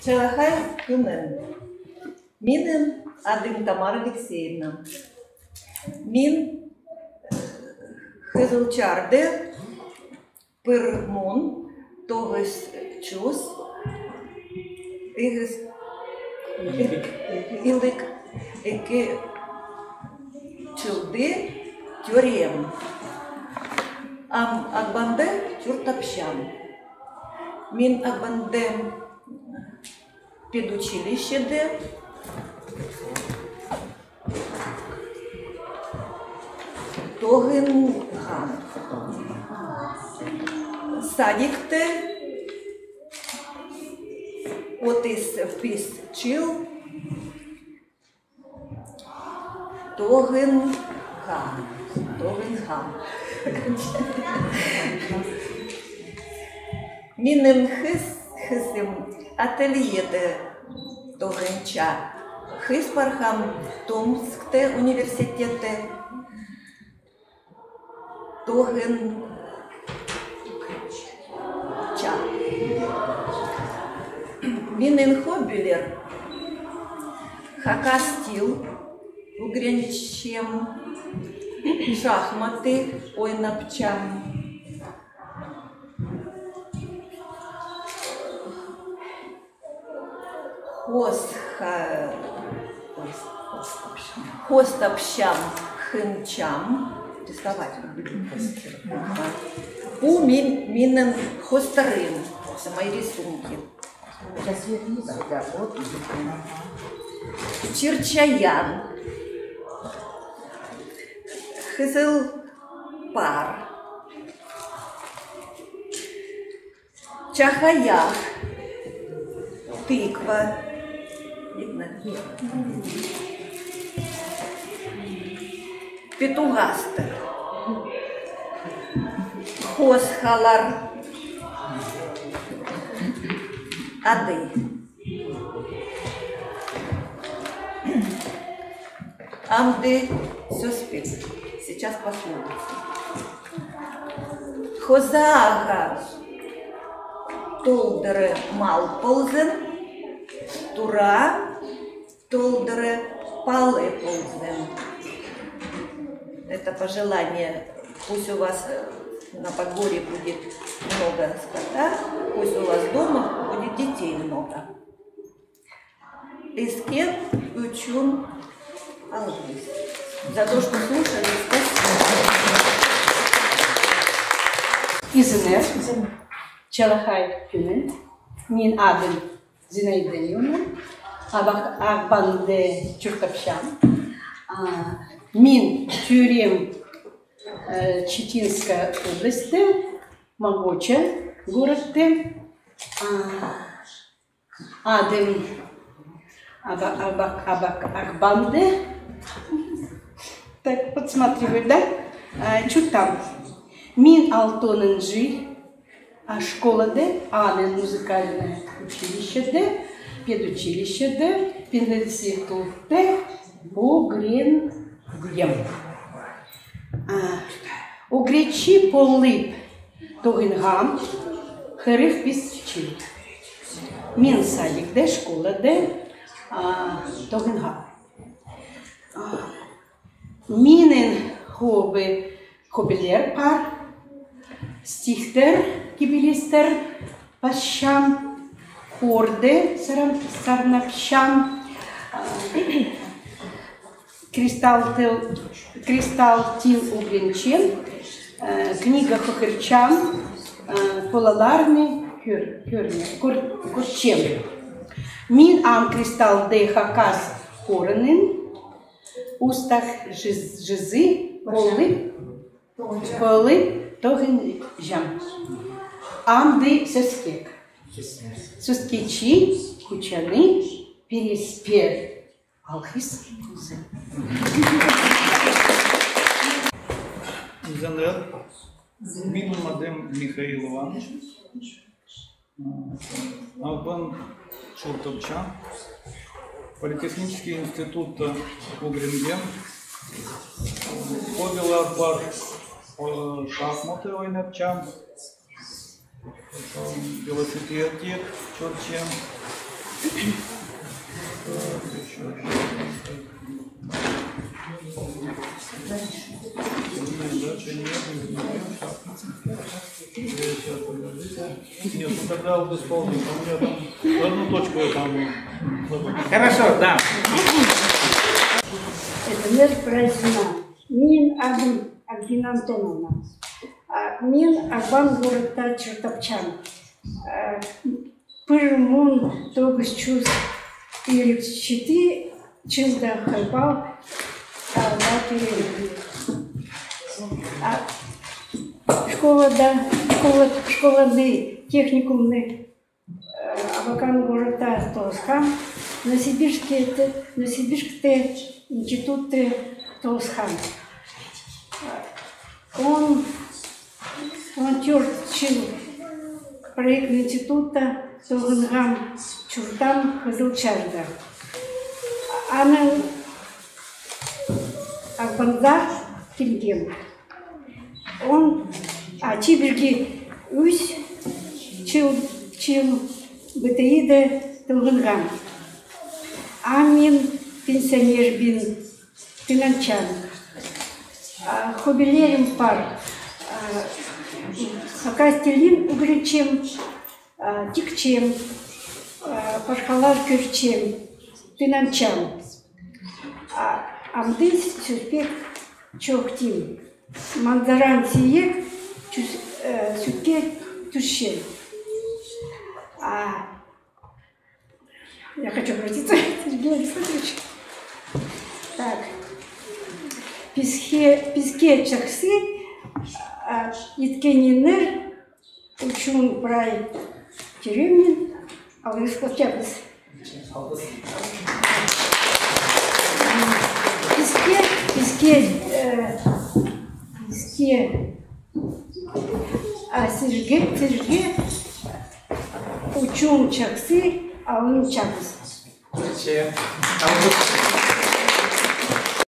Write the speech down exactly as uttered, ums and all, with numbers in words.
Чалахай кӱннең. Минің адым Тамара Алексеевна. Мин Хызылчарда пір муң тоғыс чӱс ӧкіс, ӧкіс, ӧкіс чылда тӧреем. Ам Ағбанда чуртапчам. Мин Ағбанда педучилищеде тоғынғам. Садикте отыс пис чыл тоғынғам. Тоғынғам. Минің хыс-, хызым ательеде тоғынча. Хыс пархам Томскте университетте тоғынча. Минің хоббилер: хакас тіл ӱгренчем, шахматы ойнапчам. Хосха-, хос-, хостапчам хынчам. Рисовать. Пу мин-, минің хостарым. Это мои рисунки. Чирчаян. Хызыл пар. Чахайах, тыква, видно? Петуғастар, хосхалар, ады. Амды сӧспіг. Сейчас пословица. Хоза ағаа толдыра мал ползын, тура толдыра пала ползын. Это пожелание. Пусть у вас, э, на подворье будет много скота, пусть у вас дома будет детей много. Искен ӱчӱн алғыс. За то, что слушали, спасибо. Изеннер, чалахай кӱннең. Мин адым Зинаида Ивановна, Ағбанда чуртапчам. А, мин тӧреем, э, Читинская область, Могоча городта. А, адым Аба-, Абак-, Абак-, Ағбанда. Так, подсматриваю, да? А, чуртаам. Мин алтонынҷы, а, школада, анаң музыкальное училищеде, педучилищеде, пединститутта ӱгренгем. А, ӱгретчі полып тоғынғам хырых пис чыл. Мин садикте, школада, а, тоғынғам. А, минің хобби, хоббилер пар. Стихтер, кибелістер пасчам, хорда саран-, сарнапчам. А, Кристалл тіл, кристалл тіл ӱгренчем, э, книга хығырчам, э, палаларны кӧр-, кӧрме-, кӧр-, кӧрчем. Мин ам кристаллда хакас хорының устағҷызы полып, полып тоғынчам. Амды сӧскек. Сӧскечі кучаны пиріспе. Алғыс. Изеннер. Минің адым Михаил Иванович. Ағбан чуртапчам. Политехнический институтта ӱгренгем. Хоббилар пар, э, шахматы ойнапчам. Велосипедте чӧрчем. Нет, ну тогда вот исполним. У меня там одну точку я там, ну, хорошо, да. Эдінер прайзына. Минің адым Альбина Антоновна. А, мин Ағбан городта чуртапчам. А, пір муң тоғыс чӱс илиг читі чылда Хайбал аалда тӧреем. А, школада, школа, школаны, техникумны, э, Абакан городта тоосхам, Новосибирскте, Новосибирскте институтты тоосхам. Он, он тӧрт чыл проектный институтта тоғынғам, чуртаам Хызылчарда. Анаң Ағбанға килгем. Он, а, чибіргі ӱс чыл, чыл БТИ-да тоғынғам. А мин пенсионербин, тынанчам. А, хоббилерім пар. А, хакас тілін ӱгренчем, а, тікчем, а, пархалар кӧрчем, тынанчам. А, амды сӧспек чоохтим. Манзараң сиик, чӱс-, э, сӱтке тӱсче. А, я хочу обратиться к Сергею Александровичу. Так. Піске, піске чахсы, а, иткеннер, учуң прай тӧреем мин, алғыс полчабыс. Піске, піске, э, піске, а сірерге, сірерге учуң чахсы, алғыс полчабыс. Че, алғыс.